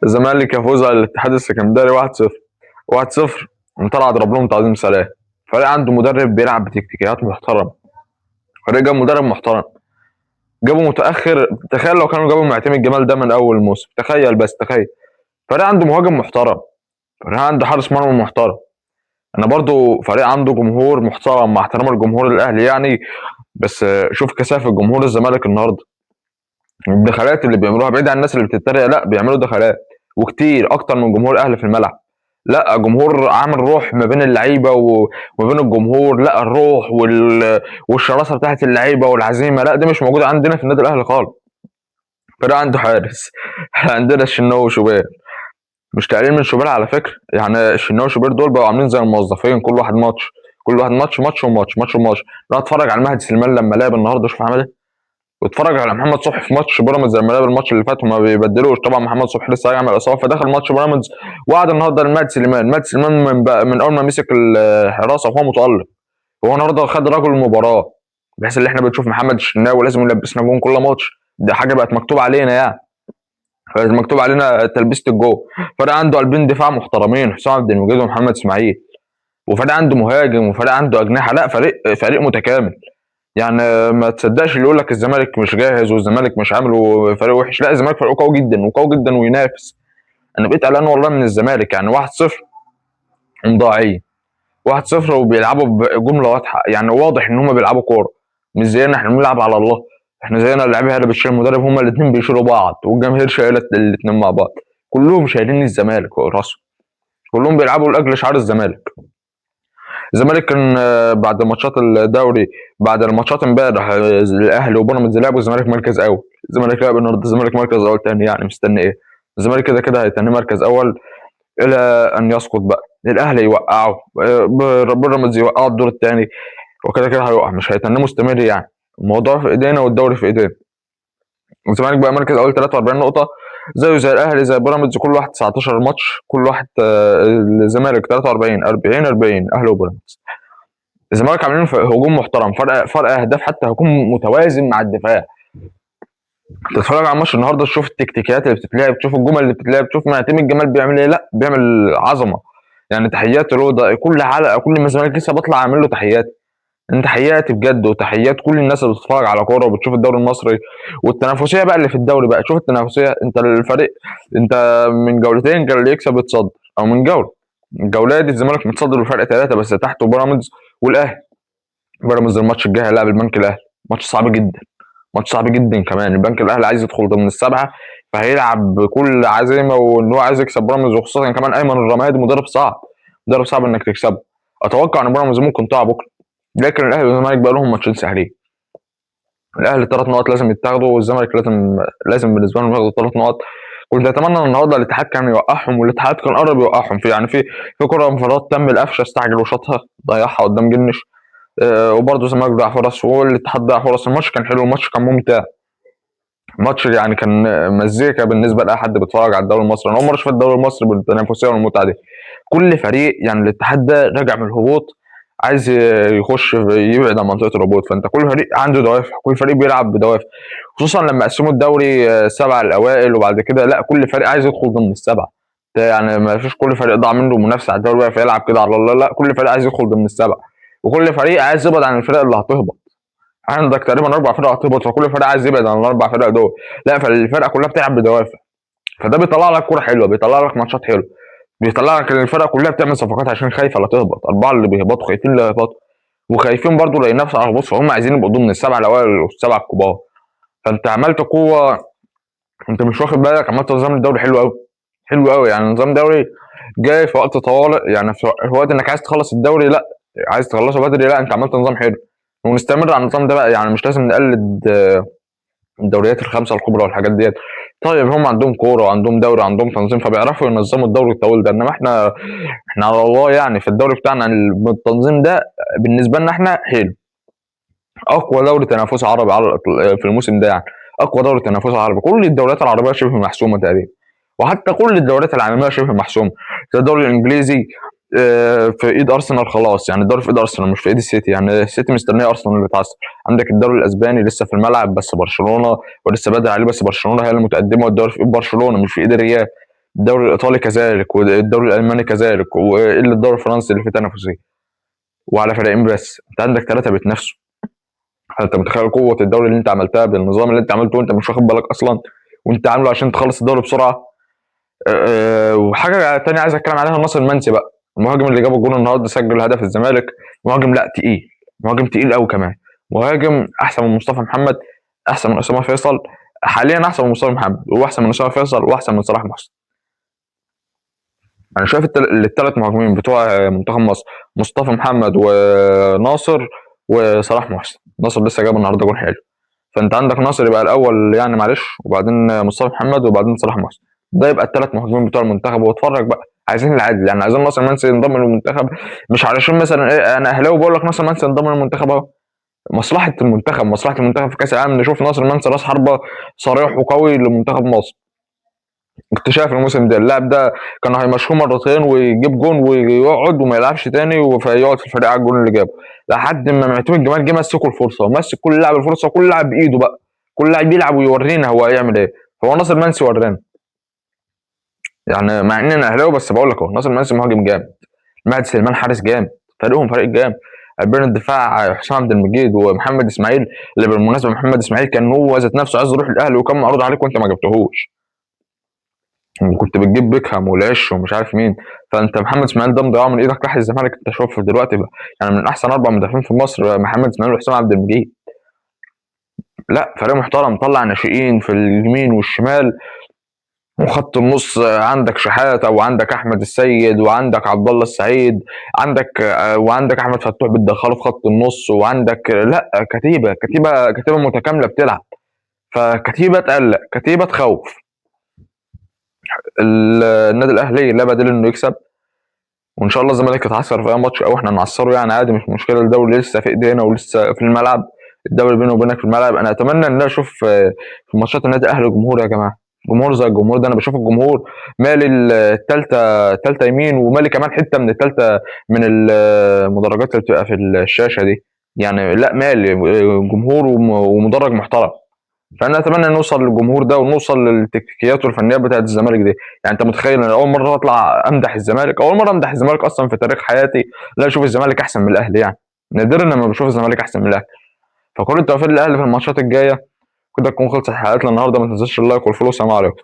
الزمالك يفوز على الاتحاد السكندري 1-0. 1-0 وطلع ضرب لهم تعظيم سلام. فريق عنده مدرب بيلعب بتكتيكات محترم، فريق جاب مدرب محترم، جابوا متاخر. تخيل لو كانوا جابوا معتمد جمال ده من اول موسم، تخيل بس تخيل. فريق عنده مهاجم محترم، فريق عنده حارس مرمى محترم. انا برضو فريق عنده جمهور محترم، مع احترام الجمهور الاهلي يعني، بس شوف كثافة جمهور الزمالك النهارده، الدخلات اللي بيعملوها بعيد عن الناس اللي بتتريق، لا بيعملوا دخلات وكتير اكتر من جمهور الاهلي في الملعب. لا جمهور عامل روح ما بين اللعيبة وما بين الجمهور، لا الروح والشراسه بتاعت اللعيبة والعزيمة، لا دي مش موجودة عندنا في النادي الاهلي خالص. فريق عنده حارس عندنا الشناوي وشوبير، مش تقليل من شوبير على فكرة، يعني الشناوي وشوبير دول بقوا عاملين زي الموظفين، كل واحد ماتش، كل واحد ماتش، ماتش وماتش، ماتش وماتش. لا اتفرج على المهدي سليمان لما لعب النهارده شوف عمل ايه، واتفرج على محمد صبحي في ماتش بيراميدز لما لعب الماتش اللي فات وما بيبدلوش. طبعا محمد صبحي لسه راجع من الاصابة فدخل ماتش بيراميدز وقعد النهارده المهدي سليمان. المهدي سليمان من اول ما مسك الحراسة وهو متالق، هو النهارده خد رجل المباراة، بحيث ان احنا بنشوف محمد الشناوي لازم يلبسنا جون كل ماتش، ده حاجة بقت مكتوب علينا يعني، مكتوب علينا تلبيسه الجول. فريق عنده قلبين دفاع محترمين، حسام عبد المجيد ومحمد اسماعيل، وفريق عنده مهاجم وفريق عنده اجنحة، لا فريق متكامل. يعني ما تصدقش اللي يقول لك الزمالك مش جاهز والزمالك مش عامل وفريق وحش، لا الزمالك فريق قوي جدا وقوي جدا وينافس. انا بقيت قلقان والله من الزمالك، يعني 1-0 مضاعين، 1-0 وبيلعبوا بجملة واضحة، يعني واضح ان هم بيلعبوا كورة، مش زينا احنا بنلعب على الله. احنا زينا اللعيبة هي اللي بتشيل المدرب، هم الاثنين بيشيلوا بعض والجماهير شايله الاثنين مع بعض، كلهم شايلين الزمالك فوق راسهم، كلهم بيلعبوا لاجل شعار الزمالك. الزمالك كان بعد ماتشات الدوري، بعد الماتشات امبارح الاهلي وبيراميدز لعبوا، الزمالك مركز اول، الزمالك لعب النهارده الزمالك مركز اول تاني، يعني مستني ايه؟ الزمالك كده كده هيتني مركز اول الى ان يسقط بقى، الاهلي يوقعه، بيراميدز يوقعه الدور الثاني، وكده كده هيقع، مش هيتني مستمر يعني. الموضوع في ايدينا والدوري في ايدينا. الزمالك بقى مركز اول 43 نقطة، زيه زي الاهلي زي بيراميدز، كل واحد 19 ماتش، كل واحد الزمالك 43 40 40 اهلي وبيراميدز. الزمالك عاملين هجوم محترم، فرق اهداف، حتى هجوم متوازن مع الدفاع. تتفرج على الماتش النهارده تشوف التكتيكات اللي بتتلعب، تشوف الجمل اللي بتتلعب، تشوف معتمد الجمال بيعمل ايه، لا بيعمل عظمه يعني. تحياتي له، ده كل حلقة كل ما الزمالك لسه بطلع اعمل له تحياتي، تحياتي بجد، وتحيات كل الناس اللي بتتفرج على كورة وبتشوف الدوري المصري والتنافسيه بقى اللي في الدوري بقى. شوف التنافسية، انت الفريق انت من جولتين كان اللي يكسب يتصدر، او من جولة، الجولة دي الزمالك متصدر بفرق 3 بس، تحته بيراميدز والاهلي. بيراميدز الماتش الجاي هيلاعب البنك الاهلي، ماتش صعب جدا، ماتش صعب جدا كمان. البنك الاهلي عايز يدخل ضمن السبعة، فهيلعب بكل عزيمة وان هو عايز يكسب بيراميدز، وخصوصا كمان ايمن الرمادي مدرب صعب، مدرب صعب انك تكسبه. اتوقع ان بيراميدز ممكن تقع بكره، لكن الاهلي والزمالك بقى لهم ماتشين سهلين. الاهلي 3 نقط لازم يتاخدوا، والزمالك لازم بالنسبة لهم ياخدوا 3 نقط. كنت اتمنى ان النهارده الاتحاد كان يوقعهم، والاتحاد كان قرب يوقعهم في يعني في كره انفراد تم القفشه استعجل وشاطها ضيعها قدام جنش، وبرده الزمالك ضيع فرص والاتحاد ضيع فرص. الماتش كان حلو، الماتش كان ممتع، ماتش يعني كان مزيكا بالنسبة لاي حد بيتفرج على الدوري المصري. انا اول مرة اشوف الدوري المصري بالتنافسيه والمتعة دي. كل فريق يعني الاتحاد ده راجع من الهبوط عايز يخش يبعد عن منطقة الهبوط، فانت كل فريق عنده دوافع، كل فريق بيلعب بدوافع، خصوصا لما قسموا الدوري 7 الاوائل وبعد كده لا كل فريق عايز يدخل ضمن السبعة، يعني ما فيش كل فريق ضاع منه منافسه على الدوري بقى فيلعب كده على الله، لا كل فريق عايز يدخل ضمن السبعة، وكل فريق عايز يبعد عن الفرق اللي هتهبط. عندك تقريبا 4 فرق هتهبط، فكل فريق عايز يبعد عن ال4 فرق دول، لا فالفرقه كلها بتلعب بدوافع، فده بيطلع لك كورة حلوة، بيطلع لك ماتشات حلوة، بيطلع لك ان الفرقة كلها بتعمل صفقات عشان خايفة لا تهبط. 4 اللي بيهبطوا خايفين لا يهبطوا، وخايفين برضو لا ينافسوا على الهبوط، فهم عايزين يبقوا ضمن السبعة الاوائل والسبعة الكبار. فانت عملت قوة انت مش واخد بالك، عملت نظام الدوري حلو قوي، حلو قوي. يعني نظام دوري جاي في وقت طوارئ، يعني في وقت انك عايز تخلص الدوري، لا عايز تخلصه بدري، لا انت عملت نظام حلو، ونستمر على النظام ده بقى. يعني مش لازم نقلد الدوريات الخمسة الكبرى والحاجات ديت. طيب هم عندهم كورة وعندهم دوري وعندهم تنظيم، فبيعرفوا ينظموا الدوري الطويل ده، انما احنا على الله يعني. في الدوري بتاعنا التنظيم ده بالنسبة لنا احنا حلو، اقوى دوري تنافسي عربي على في الموسم ده، يعني اقوى دوري تنافسي عربي. كل الدوريات العربية شبه محسومة تقريبا، وحتى كل الدوريات العالمية شبه محسومة. زي الدوري الانجليزي في ايد ارسنال خلاص، يعني الدوري في ايد ارسنال مش في ايد السيتي، يعني السيتي مستنيه ارسنال اللي يتعثر. عندك الدوري الاسباني لسه في الملعب بس برشلونة، ولسه بدري عليه، بس برشلونة هي المتقدمة، والدوري في ايد برشلونة مش في ايد الريال. الدوري الايطالي كذلك، والدوري الالماني كذلك، والا الدوري الفرنسي اللي فيه تنافسية وعلى فريقين بس. انت عندك 3 بيتنافسوا. انت متخيل قوة الدوري اللي انت عملتها بالنظام اللي انت عملته وانت مش واخد بالك اصلا، وانت عامله عشان تخلص الدوري بسرعة. وحاجه تانية عايز اتكلم عليها، ناصر منسي بقى، المهاجم اللي جاب الجون النهارده سجل هدف الزمالك. مهاجم لا تقيل، مهاجم تقيل قوي كمان، مهاجم احسن من مصطفى محمد، احسن من اسامة فيصل حاليا، احسن من مصطفى محمد واحسن من اسامة فيصل واحسن من صلاح محسن. انا شايف الثلاث مهاجمين بتوع منتخب مصر، مصطفى محمد وناصر وصلاح محسن. ناصر لسه جاب النهارده جون حلو، فانت عندك ناصر يبقى الاول يعني معلش، وبعدين مصطفى محمد، وبعدين صلاح محسن. ده يبقى الثلاث مهاجمين بتوع المنتخب. واتفرج بقى، عايزين العدل يعني، عايزين ناصر منسي ينضم للمنتخب، مش علشان مثلا ايه انا اهلاوي بقول لك ناصر منسي ينضم للمنتخب اهو، مصلحة المنتخب، مصلحة المنتخب في كاس العالم نشوف ناصر منسي راس حربه صريح وقوي لمنتخب مصر. اكتشاف الموسم ده، اللاعب ده كانوا هيمشوه مرتين ويجيب جون ويقعد وما يلعبش تاني، فيقعد في الفريق على الجون اللي جابه، لحد ما معتمد جمال جه مسكوا الفرصة، ومسك كل لاعب الفرصة، وكل لاعب بايده بقى، كل لاعب يلعب ويورينا هو هيعمل ايه. هو ناصر منسي ورانا يعني، مع ان انا اهلاوي بس بقول لك اهو، ناصر منسي مهاجم جامد، مهدي سليمان حارس جامد، فريقهم فريق جامد. بين الدفاع حسام عبد المجيد ومحمد اسماعيل، اللي بالمناسبة محمد اسماعيل كان هو ذات نفسه عايز يروح الاهلي وكان معروض عليك وانت ما جبتهوش، وكنت بتجيب بيكهام والعش ومش عارف مين. فانت محمد اسماعيل ده مضيعة من ايدك راح الزمالك. انت شوف دلوقتي بقى يعني من احسن 4 مدافعين في مصر محمد اسماعيل وحسام عبد المجيد. لا فريق محترم، طلع ناشئين في اليمين والشمال، وخط النص عندك شحاته وعندك احمد السيد وعندك عبد الله السعيد، عندك وعندك احمد فتوح بتدخله في خط النص، وعندك لا كتيبة كتيبة كتيبة متكاملة بتلعب. فكتيبه تقلق، كتيبة تخوف. النادي الاهلي لا بديل انه يكسب، وان شاء الله الزمالك يتعثر في اي ماتش او احنا نعثره يعني عادي، مش مشكلة. الدوري لسه في ايدينا ولسه في الملعب، الدوري بيني وبينك في الملعب. انا اتمنى ان انا اشوف في ماتشات النادي الاهلي جمهور يا جماعة، جمهور زي الجمهور ده. انا بشوف الجمهور مالي الثالثة يمين، ومالي كمان حتة من الثالثة من المدرجات اللي بتبقى في الشاشة دي يعني، لا مالي جمهور ومدرج محترم. فانا اتمنى نوصل للجمهور ده ونوصل للتكتيكيات والفنيات بتاعت الزمالك دي. يعني انت متخيل ان اول مرة اطلع امدح الزمالك، اول مرة امدح الزمالك اصلا في تاريخ حياتي، لا اشوف الزمالك احسن من الاهلي يعني، نادرا لما بشوف الزمالك احسن من الاهلي. فكل التوفيق للاهلي في الماتشات الجاية. كده تكون خلصت حلقتنا النهارده، ما تنساش ال like وال follow. سلام عليكم.